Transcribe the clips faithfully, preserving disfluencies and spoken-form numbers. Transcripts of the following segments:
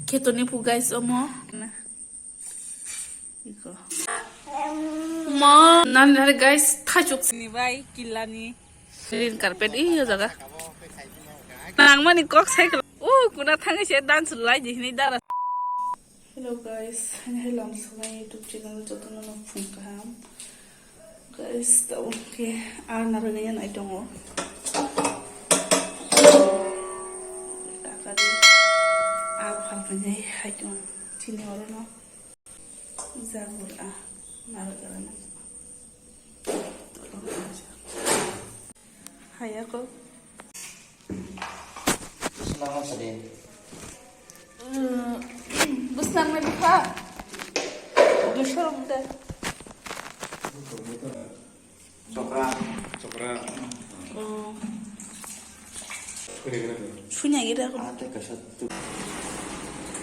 Khetoni phu guys omo. Iko. Mo, nani nani guys, thachuk. Ni bai, kilani. Green carpet, iyo jaga. Nang mani kok cycle. Uh, kuna thangai se dance lai di ni dara. Hello guys, ani hai lam salai YouTube channel jotono no phung kaham. Guys, tabo ke ar narwgwi nai tongo. Takari ar phalphinai hai tongo. Chini orono jagur a narwgwi. Hayako. Bwswng sadi. Bwswng ni bwkha. Dusha rok de. Chokra. Chokra. Oh. Sunya gira ko. Ah, tei kaisa tu.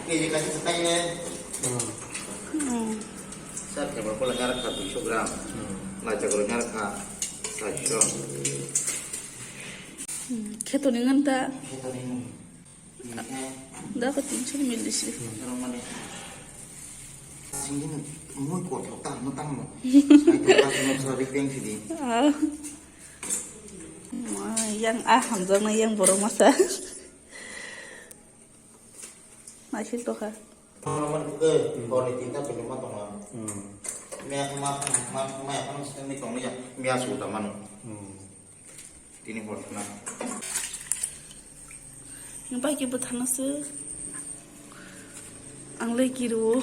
Keji kaisa sakai ne. Hmm. Sir, kheba pula nyara kha duiso gram. Hmm. Lai chakro nyara kha saiso. Hmm. Kheto ni ngan ta. Kheto ni ngan. Da ko tinso mil disi. Aro mane. Singin mui ko thok ta no tang mo. Sai to ta no sa rik deng sidi. Ah. Ma, yang ah hamjak na yang borok masa. Naisik tokha. Mane ke boni tinta pili ma tongo. Hmm. Mia ma ma ma ma sini tongo ya. Mia su ta mano. Hmm. Tini hor na. Ni bai ke bwthana se. Ang le kiro.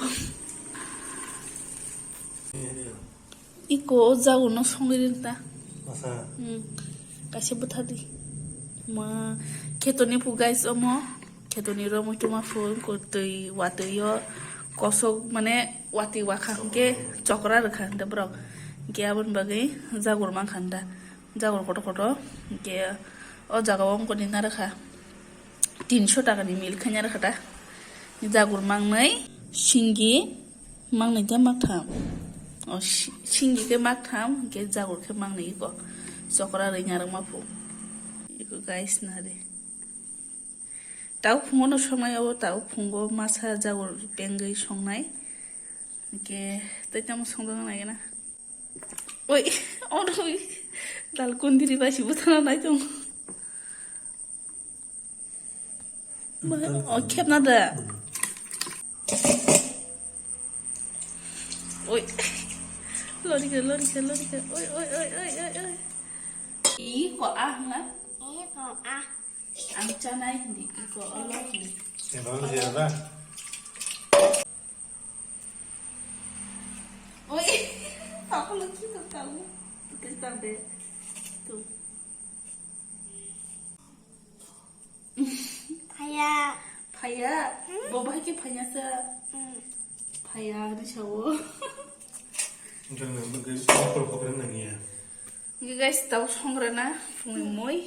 Iko o jago no songwi rin ta. Masa. Hmm. Kaisa bwtha di. Ma khetoni phu guys omo. Khetoni romo tuma phu ko twi watwi o kosok mane watwi wakha hwnkhe chokra rwkha hwnkhe borok. Hwnkhe aboni bagwi jagur mankha hwnkhe da. Jagur koto koto. Hwnkhe o jaga o wngkoni narwkha. Tinso taka ni mil khaina rwkha ta. Jagur mangnwi, singi mangnwi khe maktham. O si-, singi khe maktham, hwnkhe jagur khe mangnwi iko. Chokra rwi narwkma phu. Iko guys nari. Tau phungo no songnai obo, tau phungo masa jagur bengwi songnai. Hwnkhe tei tamo songjakna nai gana. Oi, ono dal kundiri bai si bwthana nai tong. O khepna da. Oi. Lorika, lorika, lorika. Oi, oi, oi, oi, oi, oi. I ko a hna? I ko a. Ang chanai hindi, i ko olo hindi. Eba lo siya ba? Oi, papa lo kito tahu. Kita sampai tu. Phaya. Phaya? Hmm? Bo bahai khe phanya sa? Hmm. Phaya ni sawo. Jang na bagwi kokol kokol nang ya. Ngi guys, tau songra na, phungwi moi.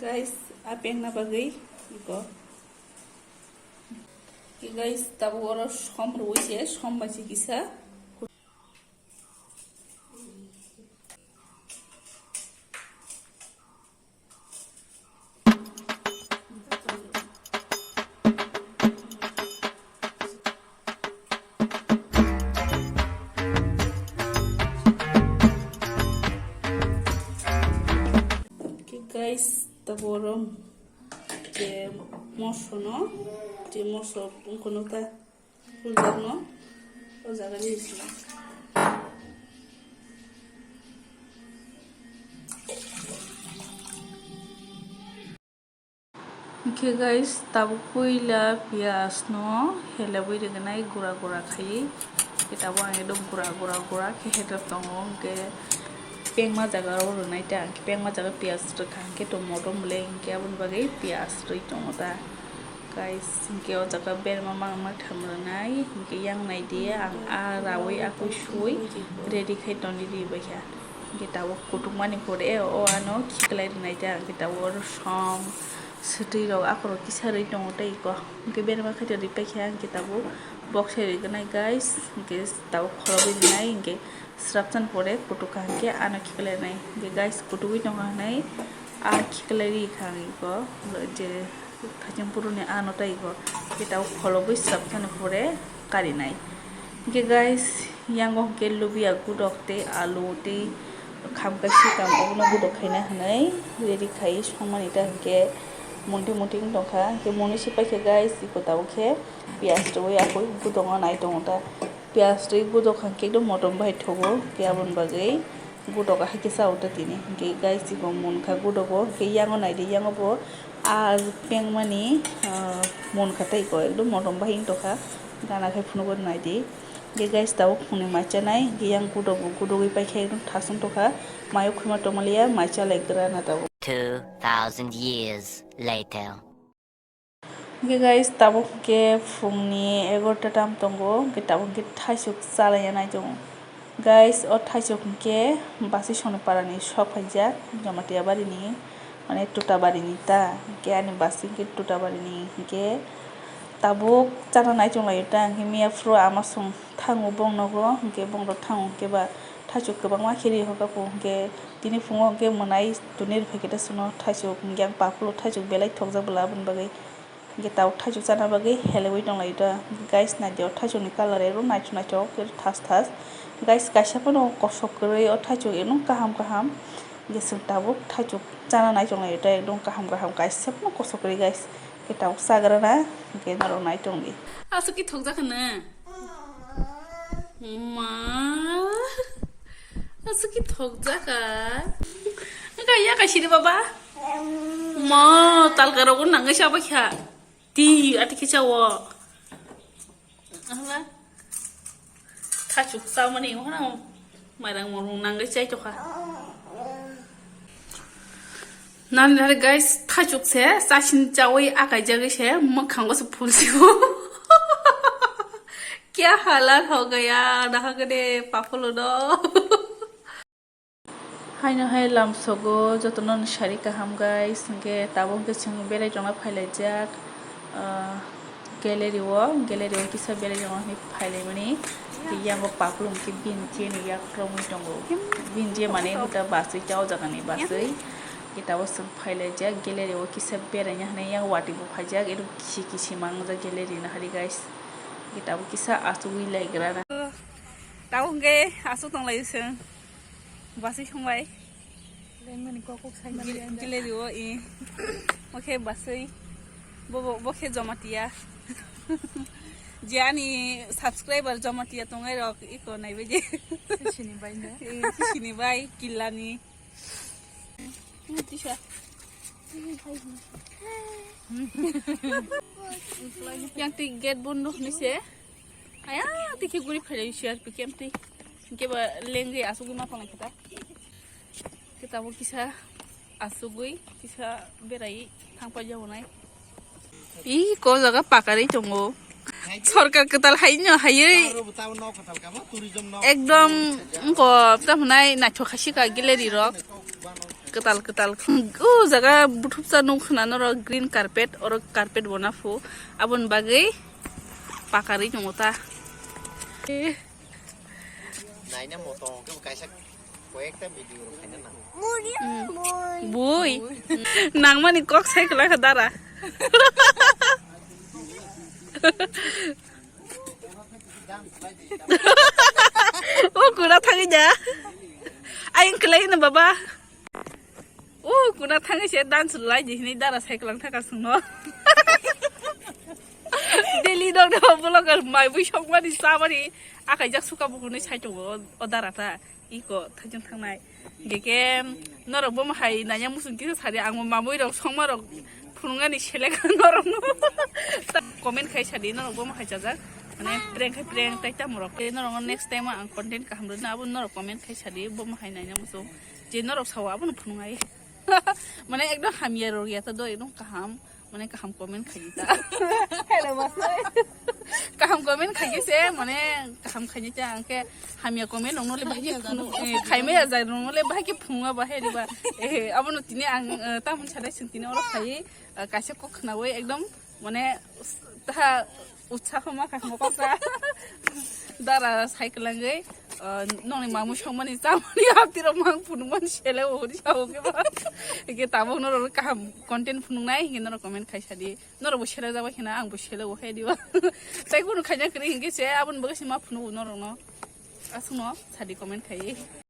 Guys, a pengna bagwi iko. Ngi guys, tabo oro som rwui se, som bai se kisa. Guys, tabuk oro je moso no, je moso wngkha no ta. Full dark no, o jaga ni sila. Hwnkhe guys, tabuk puila piyaj no helebwi rwgwnai gura gura khaiwi. Hwnkhe tabuk ang ekdom gura gura gura khe heter tongo, hwnkhe pengma jaga o rwnai ta, hwnkhe pengma jaga piyaj rwkha, hwnkhe tongmo tong bwle, hwnkhe aboni bagwi piyaj rwi tongo ta. Guys, hwnkhe o jaga berma mang ma tham rwnai, hwnkhe yang nai di, ang a rawi a kui sui ready khai toni ri bai kha. Hwnkhe tabuk kutukmani pore o ano khiklai rwnai ta, hwnkhe tabuk oro som swtwi rok akhoro kisa rwi tongo tei iko. Hwnkhe berma khai toni ri pai kha, hwnkhe tabuk bok sai rwi gwnai guys, hwnkhe tabuk khorogwi rwnai, hwnkhe srapsan pore kutuk kha, hwnkhe ano khiklai rwnai. Hwnkhe guys, kutugwi tongkha hwnwi a khiklai ri kha ang iko je. Thaichung puruni ano taigo, kita o kholobwi swrapjani pore karinai. Hingke guys, yango hingke lubia gudok tei alu tei khamkai sikam obono gudok khaina hinwi ready khai songmani ta hingke munti munti wng tongkha. Hingke muni si paikha guys, iko tabuk khe piyaj rwui akoi gudok no nai tongo ta. Piyaj twi gudok hwnkhe ekdom motom bai thogo, hwnkhe aboni bagwi gudok hai khe cha o ta tini. Hwnkhe guys, iko munkha gudogo, hwnkhe yango naidi, yango bo a pengmani, ah, munkha tei iko ekdom motom bai wng tongkha, gana khai phunugo naidi. Hwnkhe guys, tabuk phungni mai chanai, hwnkhe yang gudok bo gudogwi paikha, ekdom thas wng tongkha, mayo khuma tongmaliya, mai chalai gra na tabuk. Two thousand years later. Hwnkhe guys, tabuk hwnkhe phungni egarota tam tongo, hwnkhe tabuk hwnkhe thaisuk chalaina nai tongo. Guys, o thaisuk hwnkhe Basui Soniparani sok phaijak, Jamatia barini, mane Tuta barini ta, hwnkhe ani Basui hwnkhe Tuta barini, hwnkhe tabuk chana nai tonglaio ta, hwnkhe miya phuru ama song thango bong nogo, hwnkhe bong rok thango hwnkhe ba thaisuk kwbangma khe ri hoka po, hwnkhe tini phungo hwnkhe mwnai tuni rw phaikhe ta chwngno thaisuk, hwnkhe ang paphuru thaisuk belai thokjak bwla aboni bagwi. Hingke tabuk thaisuk chana bagwi heleui tonglaio ta. Guys, naidi o thaisukni colour ero naithok naithok, ero thas thas. Guys, kaisa phano kosok kwrwi o thaisuk, ekdom kaham kaham. Hingke chwng tabuk thaisuk chana nai tonglaio ta, ekdom kaham kaham, kaisa phano kosok kwrwi, guys. Hingke tabuk chagrana, hingke norok nai tongdi. Aswk khe thokjak hwnwi. Ma. Aswk khe thokjaka. Wngkha ya kaisiri baba. Ma, talka rogo nangwi chabaikha. Ti, ati khe chawo. Ahla. Thachuk chamani wngkha na. Mairang murung nangwi chaitokha. Nani nari guys, thachuk se sachin chawi akaijagwi se mwkhango se phulsigo. Kya halat ho gaya, nahagade papolo do. Haino hai lamsogo jotono ni sari kaham guys, hwnkhe tabuk hwnkhe chwng belai tongna phailaijak, ah, gallery o, gallery o kisa belai tongna hinwi phailaimani. Yango paklung khe bini je ni yak romwi tongo, bini je mane huda baswi ta o jaga ni baswi. Hwnkhe tabuk chwng phailaijak gallery o kisa beraina hinwi, yang watwi bo phaijak, ero kisi kisi mangjak gallery no hari guys. Hwnkhe tabuk kisa achugwi laigra na. Tabuk hwnkhe achuk tonglaio chwng. Basui songbai. Lengmani kok kok sai mani Gil-, anda. Gilari o i. Bo khe Basui. Bo, bo, bo khe Jamatia. Je ani subscriber Jamatia tongnai rok iko naibai je. Sini bai no. Eh, sini bai Killani. Tisa. Yang ti gate bondo ni se. Aya, tiki guri phailai C R P camp ti. Hingke ba lengri asugwi ma tonglaikha ta. Kitabo kisa asugwi, kisa berai thangpai jagonai. I ko jaga pakari tongo. Sorkar kwtal haino haywi ekdom wngko ta hwnai naithok khasi ka gallery rok. Kwtal kwtal. O jaga buthupsa nuk khna norok green carpet, oro carpet bo naphu. Aboni bagwi pakarwi tongo ta. Naina moto hwnkhe bo kaisa koyekta video rok khaina nango. Bui. Nangmani kok sai kwlai kha dara. O kura thangwi da. Ayang kwlai no baba. O kuna thangwi se dance lai di hinwi dara cycle ang thaka sungno. Daily dok dok vlogger mai bui sokmani samani akaijak suka bukunwi sai tongo o dara ta iko thajang thangnai. Geke norok bomo hai nanya musung kisa sadi ang mamui rok songma rok phunungani selek norok no. Comment khai sadi norok bomo hai chajak. Mane prank khai prank tai tamo rok. Norok next time ang content kaham rwna abo norok comment khai sadi bomo hai nanya musung. Je norok sao abono phunung ai. Mane ekdom hamya rok ya ta do ekdom kaham. Mane kaham comment khai ta. Hello, Masai. Kaham comment khai se mane kaham khai ta angke hamya comment rok nole bahai ke phunung, eh, khai maya jai rok nole bahai ke phunung ba he riba. Eh, abono tini ang, eh, tamon sadai sing tini oro khai, eh, kaisa kok khnawi ekdom mane ta utsaho ma kha mokok ta. Dara cycle angwi. Nongni mamu songmani chamani haptirok mang phunukmani sele o hori sao ke ba. Ke tabuk norok kaham content phunuknai ke norok comment khai sadi. Norok bo sele jabo khena ang bo sele o hai diba. Tai kunu khaina kri hinke se abon bo se ma phunu norok no. Asukno sadi comment khai.